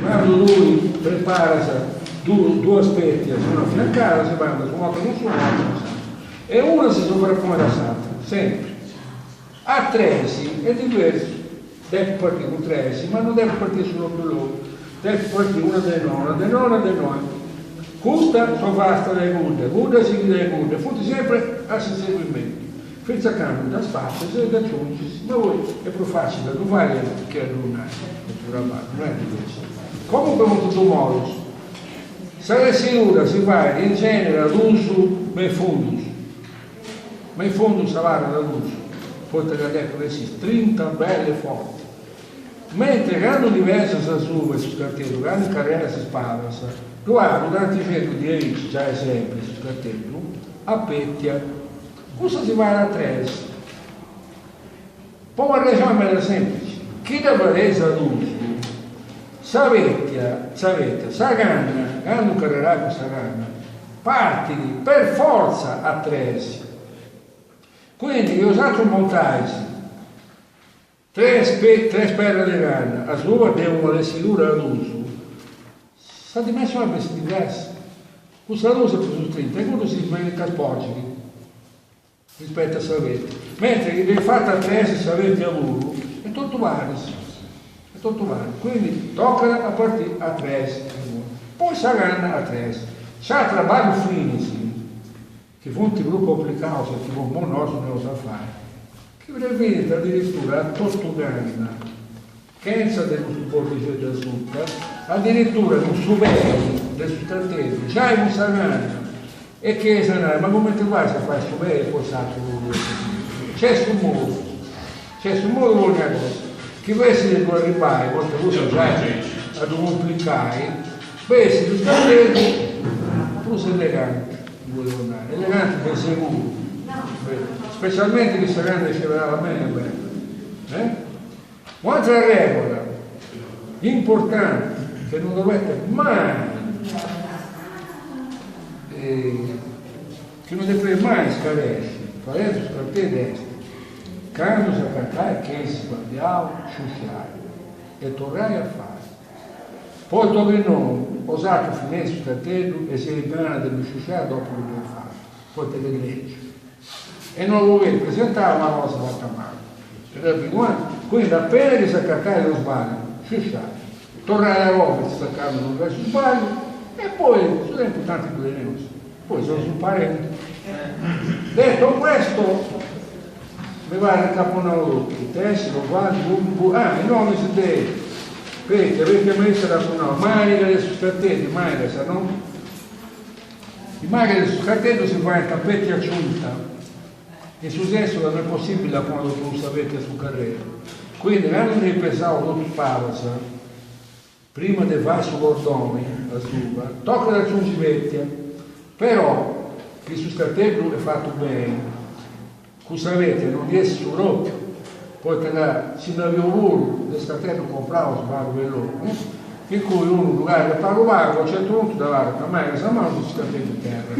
Candu tui preparas duas petias, una afiancada, si faint una orta cun s'una e un'atra cun s'atra. E una si sovrapponit a s'atra, sempri. A tresi est diversu, depit partiri cun tresi, ma non depit partiri in su propriu logu, depit partiri una de innoi, una de innoi, una de innoi. Custa sovastat de cudda, cudda sighit de cudda, funt sempri a s'inseguimentu, fintzas a candu ddas fatzas e dd'aciungis, ma poi est prus facili a ddu fai che a ddu nai, custu traballu, non est diversu. Comunque funt dus modus. Sa tessidura si fait in genere a dus me is fundus. Ma in fundu s'abarrat a dus, poita ca depit essi strinta bella e forti. Mentre candu ndi pesas asuba 'e su scarteddu, candu incarreras is palas, ddu at unu tantixeddu diaici, giai sempri su scarteddu, a petia. Cussa si fait a tres. Po una arrexoni meda semplici, chi dda fadeis a dus, sa petia, sa petia, sa canna, candu incarrerais cun sa canna, partit per fortza a tres. Quindi chi 'osatrus montais tres tres perras de canna asuba de una tessidura a dus, sa dimensioni bessit diversa, cussa a dus est prus strinta e cuddu si nch'asporgit. Rispetto a sa petia. Mentre chi dd'eis fata a tresi sa petia puru, est totu paris, est totu paris, quindi tocat a partì a tresi, poi sa canna a tresi. Nc'at traballus finis, chi funt prus complicaus e chi po immoi nosu no eus a fai, chi previdint adiritura a totu canna, chentza de custu bordixeddu asuta, adiritura cun su pei de su scarteddu giai cun sa canna, e chi eis a nai, ma cumenti fais a fai su pei e poi s'aturu Nc'est su modu, nc'est su modu po ogna cosa, chi fessit de ddu arribbai, poita custu giai a ddu cumplicai, bessit su scarteddu prus eleganti, boleus nai, eleganti de seguru, specialmenti chi sa canna est sceberada beni beni, eh Un'atra regola importante che non dovete mai, chi non depeis mai scaresci fadendi su scarteddu est, candu s'acatais chi eis sballiau, sciusciai e torrai a fai. Poita chi nou, 'osatrus fineis su scarteddu e seis gana de ddu sciusciai dopu chi ddu eis fatu, poita chi est lègiu. E non podeis presentai una cosa fata mali. Quindi appena chi s'acatais unu sbagliu, sciusciai, torrai agoa fintzas a candu non fais su sbagliu e poi su tempus tanti ddu teneus, poi seus imparendi. Detto questo mi parit ca apu nau totu, tessiri, ovali, bu, ah, i nomis de petia, petia maista dd'apu nau, maniga de su scarteddu, manigas no? I manigas de su scarteddu si faint a petia aciunta In su sensu ca no est possibili a ponni totu cussa petia a su carreri. Quindi candu nd'eis pesau totu is palas, prima de fai su cordoni asuba, tocat a aciungi petia. Però, chi su scarteddu est fatu beni, cussa petia non ndi essit su propriu, poita ca si nd'at biu puru de scarteddus compraus pagu per logu, in cui unu ddu carrigat pagu pagu, a unu certu puntu dd'abarrat a manu sa manu su scarteddu in terra.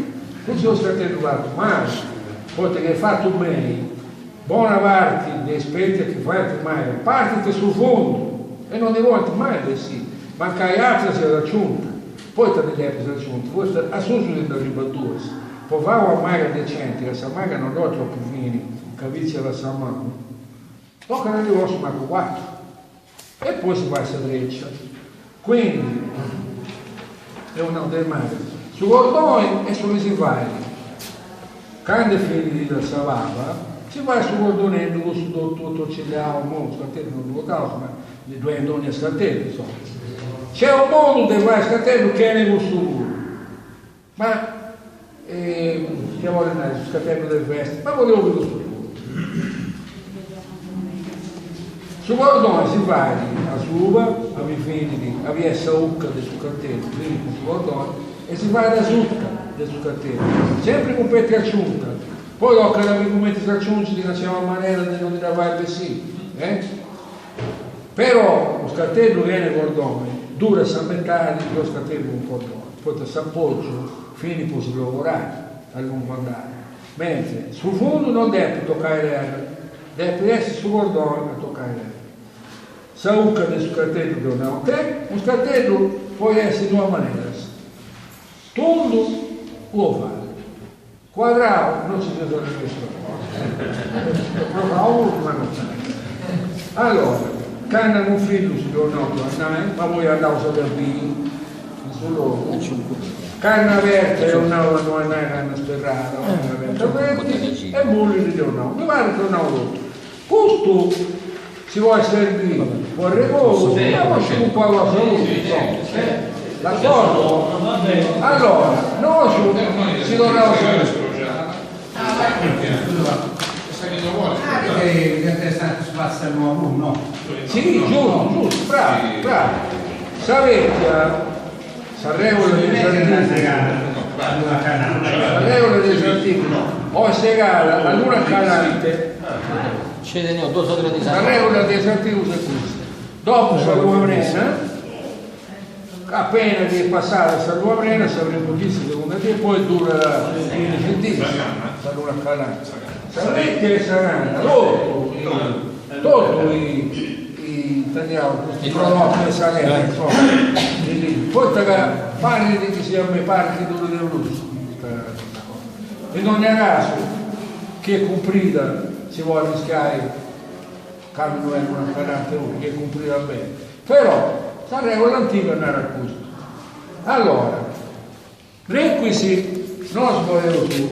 Cussu est unu scarteddu fatu mali, poita chi est fatu beni, bona parti de is petias chi faint mali partint de su fundu e non ndi podint mai bessiri, mancai atra siat aciunta. Poita ndi depis aciunti? Poita a susu ti nd'arribat duas. Po fai una maga decenti, ca sa maga non ddoit tropu fini, ca pitziat a sa manu, tocat a ndi ponni mancu cuatru. E poi si fait sa treccia. Quindi, eus nau de is magas, su cordoni est su chi si fait candu est finida sa paba, si fait su cordoneddu cussu totu atorcilliau, imoi su scarteddu non ddu portaus ma ddu est in dogna scarteddu insoma. Nc'est unu modu de fai scarteddu chene cussu puru, ma ita bollit nai su scarteddu de festa, ma podeus biri custu puru. Su cordoni si fait asuba, abi finit, abi est sa 'ucca de su scarteddu, finit cun su cordoni, e si fait asuta de su scarteddu, sempri cun petia aciunta, poi tocat a biri cumenti s'aciungit ca nc'est una manera de non ndi dda fai bessiri, eh. Però unu scarteddu chene cordoni durat sa metadi de unu scarteddu cun cordoni, poita s'apogiu finit po si logorai a lungu andai, mentri su fundu non depit tocai terra, depit essi su cordoni a tocai terra. Sa 'ucca de su carteddu deu nau che, unu carteddu podit essi in duas maneras, tundu o ovale. Cuadrau no nci seus arrennescius a fai. Provau puru ma no tantu. Allora, canna cun fillu si deu nau ddu a nai, ma poi andaus a dda biri in su logu. Canna aberta eus nau a no a nai canna sperrada, o canna aberta feti, e mulini deu nau. Mi parit chi eus nau totu. Custu si podit serbiri po arregodu ma po nci cumpai cosa puru, insoma. D'accordo? Allora, nosu si torraus a. Si, giustu, giustu, bravu, bravu. Sa vecchia, sa regola de is antigus, sa regola de is antigus, o segada a luna calante. Sa regola de is antigus est custa, dopu sa luna prena, appena chi est passada sa luna prena, sa primu dì, sa segunda dì e poi durat cuindixi dis sa luna calante. Sa vecchia e sa canna, totu, totu ita nau, custu prodottu de sa terra, insoma, poita ca parrit chi siat mi parrit chi durit de prus custa cosa. In dogna casu, chi est cumprida si podit arriscai candu no est luna calante puru, chi est cumprida beni. Però sa regola antiga narat custu. Allora, requisi, nosu podeus.